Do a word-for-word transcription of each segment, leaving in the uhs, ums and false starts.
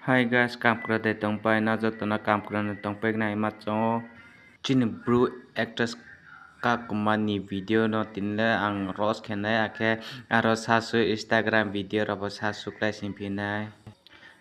Hi guys, kamkra de tongpai na, joto no kamkra no tongpai khna hima chung ou. Chini Bru actress Kakuma ni video no tini le ang roast khe nai, akhe aro sasu Instagram video rao bo sasu klái sing phi nai.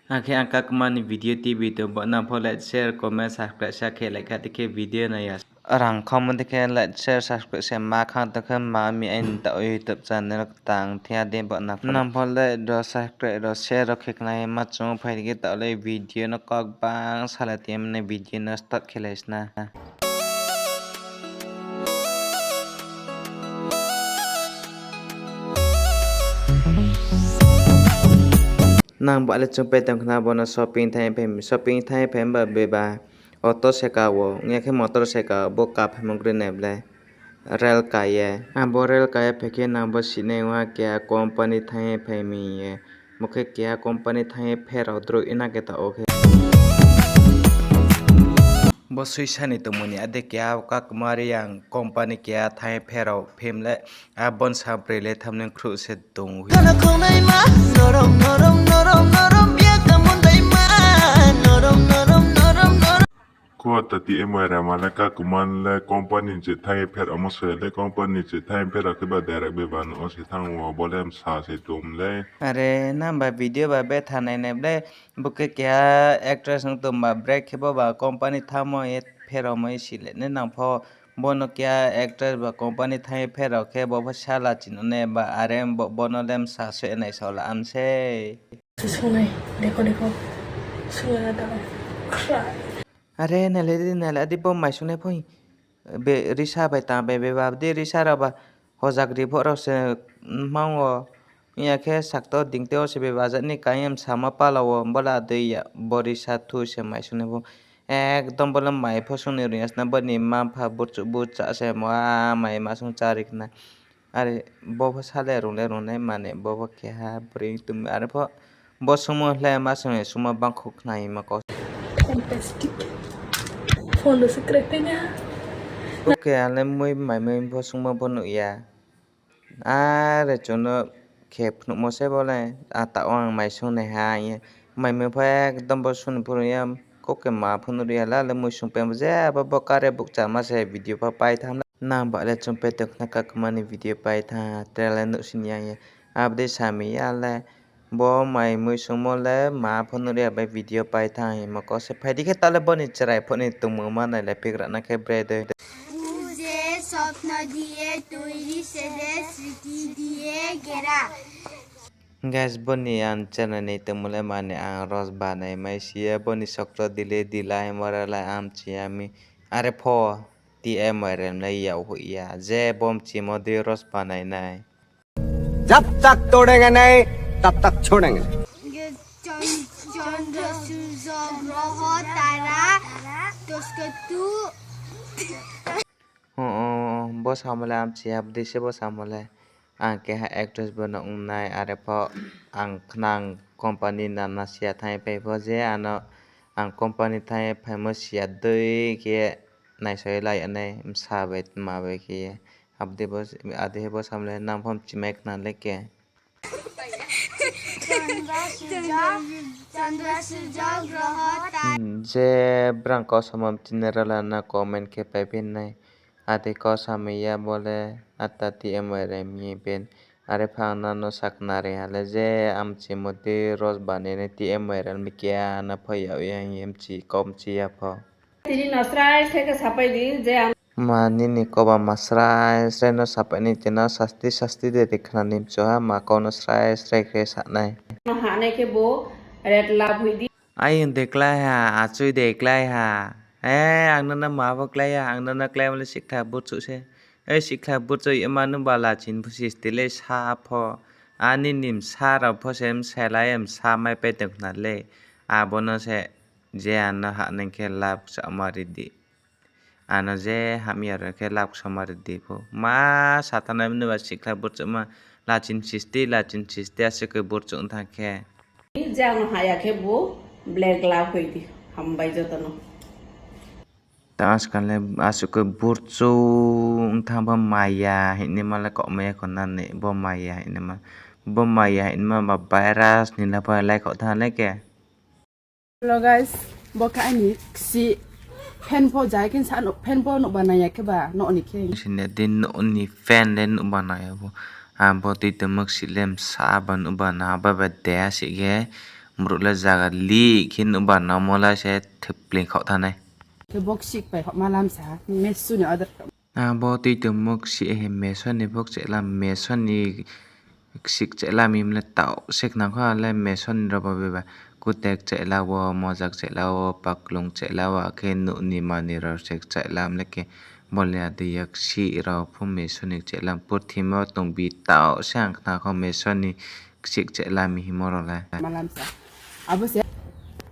Akhe ang Kakuma ni video tuibi tong, bo nang pho like, share, comment, subscribe sa khe like kha, tikhe video nai ya. Rang khaomo dei khe like, share, subscribe se ma khang tong khe ma mi aini taoh YouTube channel tang thia di bo nang pho. Nang pho like rao, subscribe rao, share rao khe khna hima chung ou, phai di khe taoh le video no kok bang sala ti mani video no start khe lai sna. Nang ba le chung pai tong khna bo no shopping thanng ye phai, shopping thanng ye phai himba beba auto se ka wo, ong ya khe motor se ka, bo ka phaimung kroi nai ble. Rail ka ye. Abo rail ka ye phai khe nang bo sinai ong ha keha company thanng ye phai mi ye. Bo khe keha company thanng ye pherao droi ina khe taoh wo khe. Bo suisa ni tongmo ni ade keha Kakuma Reang company keha thanng ye pherao phim le, abo ni sa broi le thamni khruh se tong ou. Kota T M Y rao ma le Kakuma le company ni se thanng ye pherao mo se le, company ni se thanng ye pherao khe ba direct beba no se thanng wo, bo le msa se tong le. Are nang ba video ba betha nai nai ble, bo khe keha actress ong tong ba, bre khe bo ba company thanngmo ye pheraomo si le nai nang pho, bo no keha actress ba company thanng ye pherao khe bo pho sala chini nai ba, are bo, bo no le msa se nai sao la am se. Are nai le di, nai le di, bo mai sungnai pho. Be risa bai tang bai beba di risa rao ba hojagri pho rao se mang wo. Ong ya khe sakto dingte wo se beba jat ni kaing ye msama pala wo, bo la dei ya, bo risa thu se mai sungnai pho. Ekdom bo le mai pho sung ni rung ya sna, bo ni mma-mpha burchuh burchah se mo, a mai ma sung chári khna. Are bo pho sa le rung le rungnai mani, bo pho keha bring tumi, are pho bo sungmo le ma sung ye sungmo bangkhu khna hima kau. Fantastic. Phone se kre pe na. Bo khe ang le mui maimui pho sungmo pho nuh ya. Are chung no khe phnuhmo se bo le, a taoh ang mai sungnai ha hing ye. Maimui pho ekdom bo sung ni phuru ya, kau khe ma phunu ri ya la le mui sung pai bo je abo bo kare bukchama se video pho pai thanng le. Nang ba le chung pai tong khna Kakuma ni video pai thanng, tre le nuhsin ya ye. Abo dei sa mi ya le, bo mai mui sungmo le ma phunu ri ya bai video pai thanng hima kau se. Phai di khe ta le bo ni chrai pho ni tongmung ma nai le pigra na khe bre dei. Guys, bo ni ang channel ni tongmung le mani ang roast banai mai si ye, bo ni sokto dile dilai mora lai amchi ya mi. Are pho T M Y rem le yag hoih ya, je bo mchimo dei roast banai nai. जब तक तोड़ेंगे नहीं, तब तक छोड़ेंगे नहीं। চন্দ্র, সূর্য, গ্রহ, তারা, দশ কত। Bo samo le amchi ya, abo dei se bo samo le. Ang keha actress bo no ong nai, are pho ang khnang company nana siya thanng ye phai pho je ano ang company thanng ye phaimo siya dei khe naisao ye la ya nai, bsa bai tma bai khe ye. Abo dei bo, ade bo samo le nang pho mchimai khna le khe. চন্দ্র, সূর্য, চন্দ্র, সূর্য, গ্রহ, তারা। Je brang kau samo mchina rao le ano comment khe pai phi nai. Ade kau samo ya bo le ata T M Y rem ye ben. Are pho ang nano sakhnari ha le je amchimo dei roast banai nai T M Y rem mi khe ano pho yag ya hing ye mchi kau mchi ya pho. Tini no srai srai khe sapai di je ang. Ma nini koba ma srai srai no sapai ni tini sasti sasti de ri khna ni mchu ha ma kau no srai srai khe sa nai. No ha nai khe bo red love hoih di. Ayong de klái ha, achoi de klái ha. E, ang nono ma bo klái ya, ang nono kláimo le sikha burchouh se. E, sikha burchouh ye ma no ba lachin pho sisti le sa pho. Ani ni bsa rao pho se bsa lai ye bsa mai pai tong khna le. Abo no se je ano ha nai khe love sama ri di. Ano je hamya rao khe love sama ri di pho. Ma sathanai mani ba sikha burchouhma lachin sisti, lachin sisti asuh khe burchouh ong thanng khe. Je ano ha ya khe bo black love hoih di. Hambai joto no. Ta askal le asuh khe burchouh ong thanng bo maya hingnaima le kaumai ya kho nani bo maya hingnaima. Bo maya hingnaima ba virus ni le pho lai kho thanng le khe. Hello guys, bo khe aini ksih fan pho jai khe sa fan pho nouhba nai ya khe ba nouh ni khe. Sini din nouh ni fan le nouhba nai ya bo. Abo tui tongmo ksih le msa ba nouhba na ba ba de si khe. Mruh le zaga li khe nouhba namo la se thepling khaoh thanai. Khe bo ksih pai hokma lamsa, Meesho ni order khe. Abo tui tongmo ksih he Meesho ni pho kchehla, Meesho ni ksih kchehla mi mle taoh se khna kho le Meesho ni rao bo beba. Kutek kchehla wo, moja kchehla wo, paklung kchehla wo, akhe nouh ni manoi rao se kchehla mle khe bo le adei ya ksih rao pho Meesho ni kchehla purthimo tong bi taoh se ang khna kho Meesho ni ksih kchehla mi himo rao le. Malamsa. Abo se.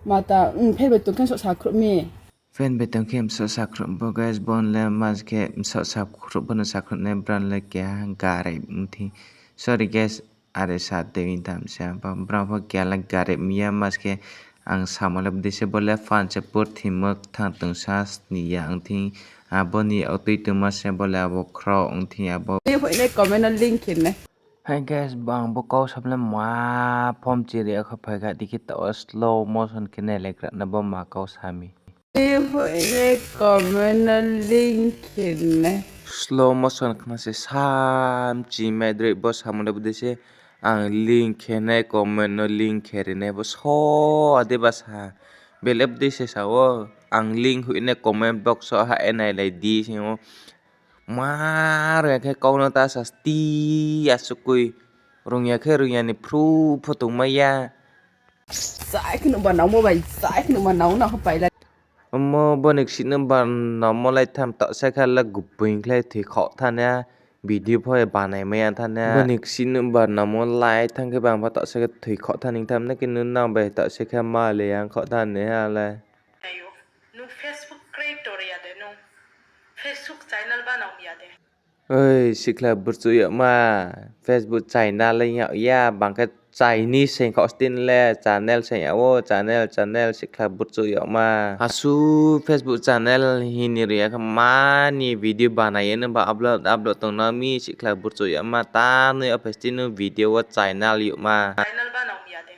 Mata, fan bai tong khe msoh sakhruh mi. Fan bai tong khe msoh sakhruh bo guys, bo le mas khe msoh sakhruh bo no sakhruh nai brand le keha gareb ong thi. Sorry guys, are sa tei tham se ang pho brand pho keha le gareb mi ya mas khe ang samo le bdei se bo le fan se purthimo kthang tong sa sni ya ong thi. Abo ni o tui tongma se bo le abo khro ong thi abo. Tei hoih nai comment no link khe nai. Hi guys, bang bo kau sam le ma phom chiri akha phai kha di khe taoh wo slow motion khe nailai gra na bo ma kau sa mi. Tei hoih nai comment no link khe nai. Slow motion khna se sam chi mai droi bo samo le bdei se ang link khe nai comment no link khe ri nai bo so ade ba sa. Bele bdei se sa wo ang link hoih nai comment box wo ha e nailai di sing o. Ma rung ya khe kau no ta sa sti asukoi. Rung ya khe rung ya ni phru pho tongmai ya. Chai khe nouhba nangmo bai, chai khe nouhba nang na kho pailai. Omo bo ni ksih nouhba nangmo lai tham taoh se khe le gboing khlai thoi khaoh thanai. Video pho banai mai ya thanai. Bo ni ksih nouhba nangmo lai tham khe bang pho taoh se khe thoi khaoh thanai tham na khe nung nang bai taoh se khe ma le yang khaoh thanai ha le. Nung Facebook creator ya de nung? Facebook channel banang ya de? Oi, sikhla burchuh yagma, Facebook channel le yag ya, bang khe Chinese se khaoh stin le channel se yag wo, channel, channel, sikhla burchuh yagma. Asu Facebook channel hini ri ya khe ma ni video banai ye nung ba upload, upload tong na mi sikhla burchuh yagma, ta nui office ti nung video wo channel yagma. Channel banang ya de?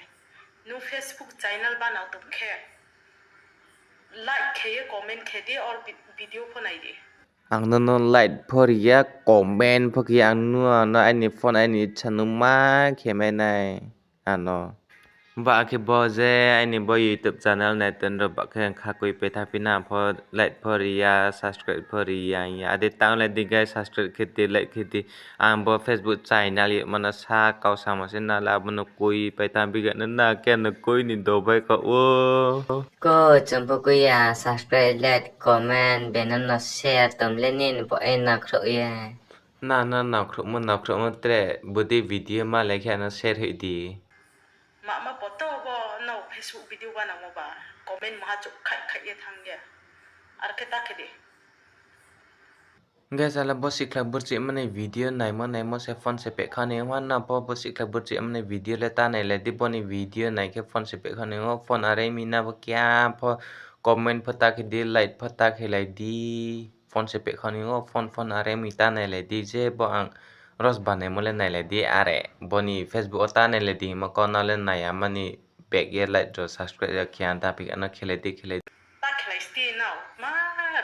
Nung Facebook channel banang tong khe, like khe ye comment khe di, or vi-, video pho nai di. Ang no no like pho ri ya, comment pho khe ya, ang no ano aini phone aini ichha no ma khe mai nai ano. Ba khe bo je aini bo YouTube channel nai tong rao ba khe kha kui pai tha phi na pho like pho ri ya, subscribe pho ri ya, ya. Ade tang le di guys, subscribe khe di, like khe di. Ang bo Facebook channel yagma no sa kau samo se na le abo no kui pai tha phi ga no na khe no kui ni dobai kha o. Ko chung pho kui ya, subscribe, like, comment, beno no share tong le nini bo e nakhrouh ye. Na no nakhrouhmo, nakhrouhmo tre, bo dei video ma le khe ano share hoih di. Ma ma poto bo no Facebook video banangmo ba, comment maha chouh khaih khaih ye thanng ye. Ar khe ta khe di. Guys, ale bo sikhla burchuh yagma ni video naimo naimo se phone se pehkha ni ongma na pho bo sikhla burchuh yagma ni video le ta nailai di, bo ni video nai khe phone se pehkha ni ong o, phone are mi na bo kya pho comment pho ta khe di, like pho ta khe lai di, phone se pehkha ni ong o, phone phone are mi ta nailai di, je bo ang roast banaimo le nailai di, are bo ni Facebook wo ta nailai di, himo kau no le nai ya mani back ye like rao subscribe rao khe ang ta phi ano khelai di, khelai di. Ta khelai sti nao, ma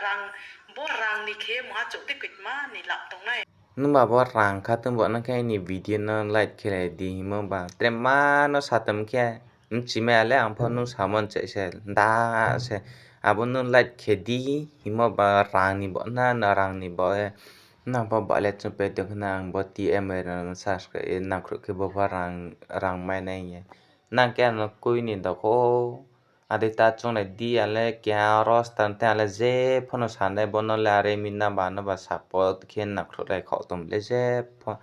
rang, bo rang ni khe maha chouh tei koitma ni lap tongnai. Nungba bo rang kha tong bo no khe aini video no like khelai di himo ba. Tre ma no sa tong khe, mchimai ya le ang pho nung samo nchai se, da se. Abo nung like khe di himo ba rang ni bo na, na rang ni bo e. Nang pho ba le chung pai tong khe na ang bo T M rao no subscribe ye nakhrouh khe bo pho rang, rang mai nai ye. Nang khe ano kui ni dokho. Adei ta chounglai di, ang le keha roast tang tei ang le je pho no sanai bo no le are mi nang ba no ba support khe nakhrouhlai khaoh tong le je pho.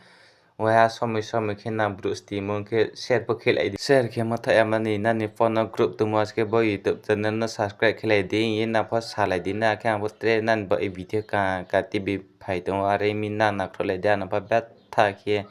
Waiha somoi somoi khe nang brouh stimung khe share pho khelai di. Share khe ma thaoh ya mani nani phone no group tongmo se khe bo YouTube channel no subscribe khelai di, hing ye nang pho salai di na, khe ang pho tre nani bo e video ka, ka T V phai tong o, are mi nang nakhrouhlai di, ano pho betha khe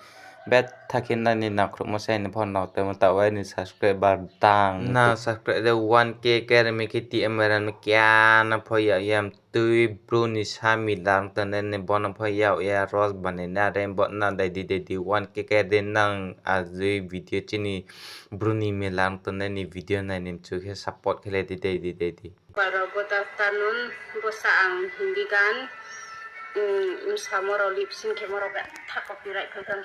Betha khe nini nangkhruhmo se aini pho no tongmo taoh aini subscriber tang. Nang subscribe de one K khe rimi khe T M Rani keha no pho yag ya mtui bru ni sa mila tongnai ni bo no pho yag ya ros bani na re bo na dai di dai di one K khe de nang ajoi video chini bru ni mila tongnai ni video nai ni mchu khe support khe le di dai di dai di. Good afternoon, bsa ang Hindi gan, um, msamo rao lip sync khemo rao betha copyright phai tham.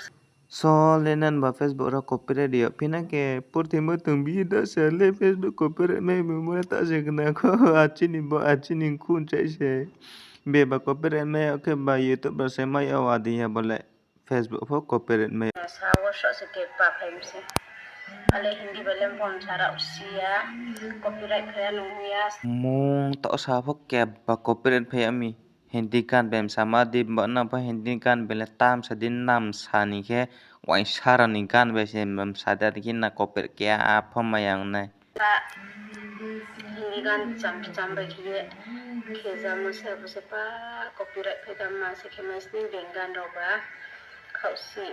So le nang ba Facebook rao copyright ri yag phi na khe purthimo tong bi da se le Facebook copyright mai memo le ta se khna kho, achini bo achini khun chai se. Beba copyright mai yag khe ba YouTube rao se mai yag wa di ya bo le. Facebook pho copyright mai. Sa wo soh se keba phai mi se. Ale Hindi bai le bom sa rao si ya. Copyright phai ya nung ya. Mung taoh sa pho keba copyright phai ya mi. Hindi gan bai msama di bo no pho Hindi gan bai le tam sa di nam sa ni khe uaingsa rao ni gan bai se msa di khe na copyright khe a pho mai yang nai. Hindi gan cham cham bai khe ye khejamo se bo se pa copyright phai tangma se khe mai sni Bengali rao ba khaohsi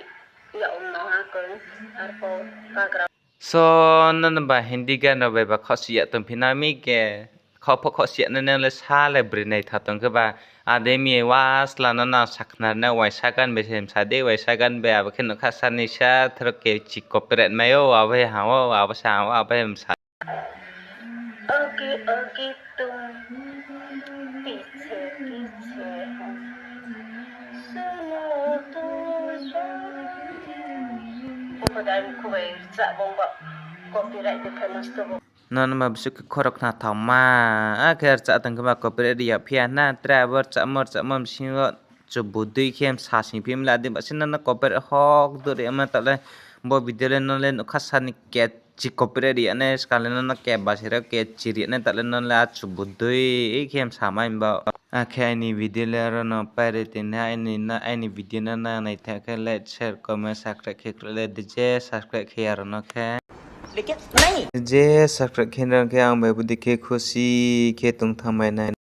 yag no ha koi arpho background. So, nang ba Hindi gan rao bai ba khaohsi yag tong phi na mi khe, khaoh pho khaohsi yag nai nang le sa le bri naitha tong khe ba, ade mi wasla no nang sakhnar nai uaingsa gan bai se msa di, uaingsa gan bai abo khe nokha sa ni sa thro kechi copyright mai ou, abo hai ha ou, abo se ha ou, abo hai msa. Nono ma bsuh khe khorok khna thaoma, akhe rchah tong khe ba copyright ri yag phi ya na, tre abo rchahmo rchahmo bsing yo chubudui khe msa sing phi mla di ba se nono copyright hok duri ama taoh le bo video le nono le nokha sa ni kechi copyright ri yag nai, skang le nono keba se ro kechi ri yag nai taoh le nono le a chubudui khe msa mai ba. Akhe aini video le aro no pai ri tini, aini video no nang naitha khe like, share, comment, subscribe khe kruh le di je subscribe khe ya rao no khe. Je subscribe khe rao khe ang bai budi khe khusi khe tong thanng mai nai.